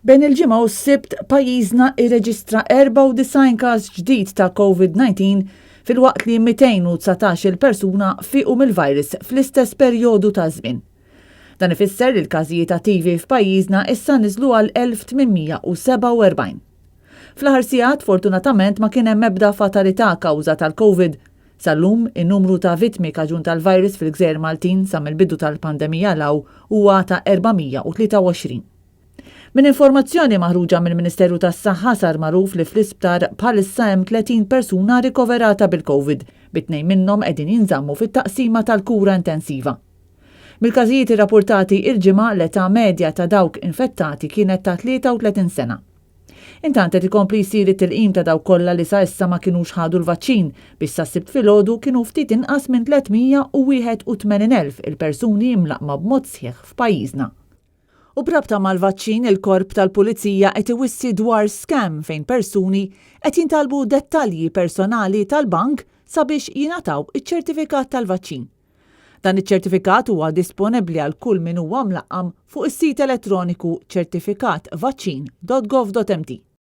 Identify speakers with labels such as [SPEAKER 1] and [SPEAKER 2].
[SPEAKER 1] Bejn il-Ġimgħa u s-Sibt, pajjiżna irreġistra 94 każ ġdid ta' Covid-19 filwaqt li 219-il persuna fiequ mill-virus fl-istess perjodu ta' żmien. Dan ifisser li l-każijiet attivi f'pajjiżna issa niżlu għal 1847. Fl-aħħar sigħat fortunatament ma kien hemm ebda fatalità kawża tal-Covid. Sal-lum, in-numru ta' vittmi kaġun tal-virus fil-gżejjer Maltin sa mill-bidu tal-pandemija 'l hawn huwa ta' 423. Minn informazzjoni maħruġa mill-Ministeru tas-Saħħa sar magħruf li fl-isptar bħalissa hemm 30 persuna rikoverata bil-Covid, bi tnejn minnhom qegħdin jinżammu fit-taqsima tal-kura intensiva. Mill-każijiet irrapurtati il-Ġimgħa, l-età medja ta' dawk infettati kienet ta' 33 sena. Intant qed ikompli jsir it-tilqim ta' dawk kollha li sa issa ma kinux ħadu l-vaċċin biex sas-Sibt filgħodu kienu ftit inqas minn 381,000 il-persuni mlaqqma b'mod sħiħ f'pajjiżna. U b'rabta mal-vaċċin, il-Korp tal-Pulizija qed iwissi dwar scam fejn persuni qed jintalbu dettalji personali tal-bank sabiex jingħataw iċ-ċertifikat tal-vaċċin. Dan iċ-ċertifikat huwa disponibbli għal kull min huwa mlaqqam fuq is-sit elettroniku ċertifikatvaċċin.gov.mt.